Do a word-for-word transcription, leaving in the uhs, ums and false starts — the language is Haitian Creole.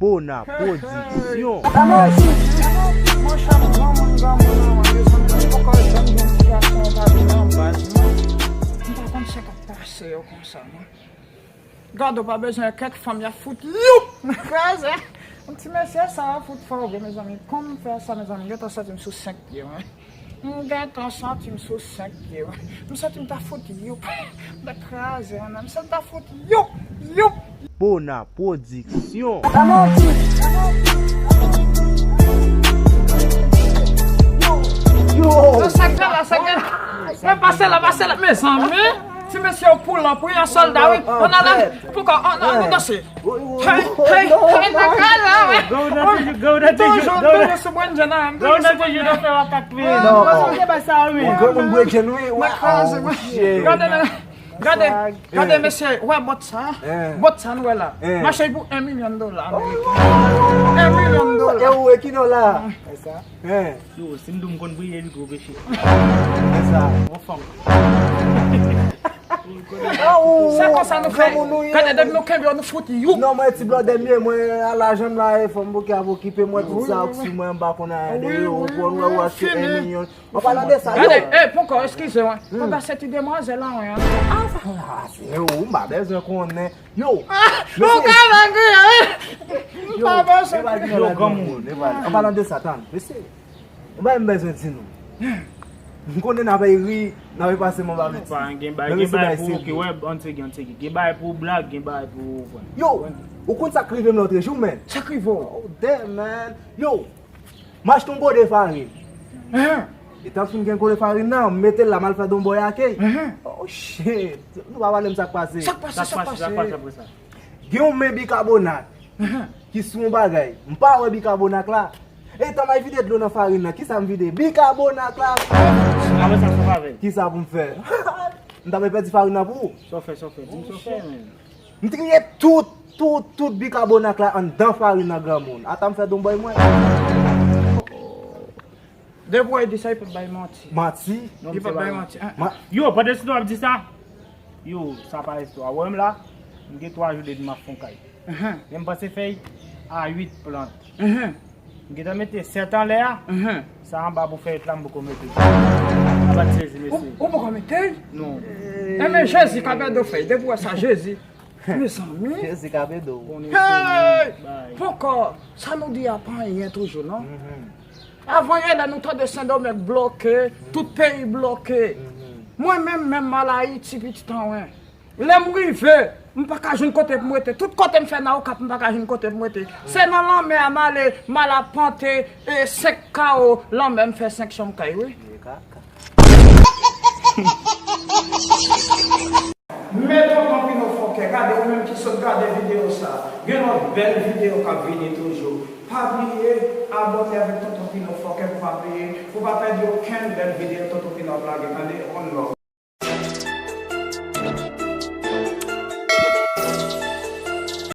Bona Pwodiksyon. Monchè, m granmoun, granmoun, granmoun, mezanmi, m poko janm jwenn ti gason pa vin anba, non. M pa konn sa k ap pase yo konsa, non. Gade, w pa bezwen kèk fanm y ap fout youp! Kraze! Ti mesye sa a fout fò vre, mezanmi. Kòm m fè sa, mezanmi, m gentan santi m sou senk pye, wi. M gentan santi m sou senk pye, wi. M santi m ta fout youp. M ta kraze, wi, men m santi m ta fout youp, youp. Bona Pwodiksyon. Yo, sa k gen la, sa k gen la. Men pase la, pase la, mezanmi. Ti mesye yo pull up, wi, an sòlda, wi. Ann ale, poukò, ann, ann, nou danse. Hey, hey, hey, nan kay la, wi. Toujou, toujou sou Brandjen, nan, toujou sou Brandjen. Gade, gade, gade, mesye, wè bòt sa. Bòt sa, nou wè la. Mache pou en milyon dola ameriken. En milyon dola. E ou, e ki dola? Yo, si m di w m konn priye, li gwo peche. Yon fanm. Se konsa nou fè. Gade, depi nou kenbe yo, nou fout youp. Non, mwen ti blòdè m ye, mwen a lajan m la, e fanm bouke ap okipe mwen, tout sa, oksi mwen, m pa konn anyen de yo, ou konn wè ou achte en milyon. An palan de sa, yo. Gade, e, poko, eskize mwen. Papa, se ti demwazèl la, wi. A, se ou, m pa bezwen konnen. Yo, ou ka vangri, wi. M pa bezwen. Yo, granmoun. An palan de sa, tann, mesye. Yon bagay m bezwen di nou. M konnen n ap ri, n ap pase m anba meti. Gen bagay pou ou ki wè, ann segi, ann segi. Gen bagay pou ou blag, gen bagay pou ou. Yo, ou konn sa k rive m lòt jou, men. Sa k rive w? Oh, damn, man. Yo, m achte yon bode farin. Etan m fin gen bode farin nan, m mete l la, m al fè don bòy akèy. Oh, shit. Nou pa pale m sa k pase. Sa k pase, sa k pase, sa k pase apre sa? Gen yon men bikabonat ki sou yon bagay. M pa wè bikabonat la. Etan m al vide dlo nan farin nan, kisa m vide? Bikabonat la. Apre sa, sa pa vle. Kisa pou m fè? M ta pèdi farin nan pou ou. Sa w fè, sa w fè? Di m sa w fè, men. M triye tout, tout, tout bikabonat la anndan farin nan, granmoun. Ata m fè don bòy mwen. Depi w di sa, li p ap bay manti. Manti? Li p ap bay manti. Yo, pandan se tan w ap di sa, yo, sa pa istwa. Ou wè m la, m gen twa jou depi m ap fè yon kay. Men m panse fèy a uit plant. M gentan mete sèt anlè a. Sa anba pou fèy la, m poko mete. Sa pa t sezi, mesye. Ou poko mete l? Non. Enben, Jezi ka pèdi w fèy. Depi w wè sa, Jezi. Mezanmi. Jezi ka pèdi w. Hey! Poko, sa nou di a pa anyen toujou, non? Avan yè la, nou tande Sendomeng bloke, tout peyi bloke. Mwen menm, menm m al Ayiti, pitit an wen. Lè m rive, m pa ka jwenn kote pou m rete. Tout kote m fè nan Okap, m pa ka jwenn kote pou m rete. Se nan lanmè a m ale, m al apante, e, senk kawo lanmè, m fè senk chanm kay, wi. Men Tonton Pino Fòkè, gade ou menm ki sot gade videyo sa. Gen lòt bèl videyo k ap vini toujou. Pa bliye abòne avèk Tonton Pino Fòkè pou pa peye, pou pa pèdi okenn bèl videyo Tonton Pino ap lage, tande? One love.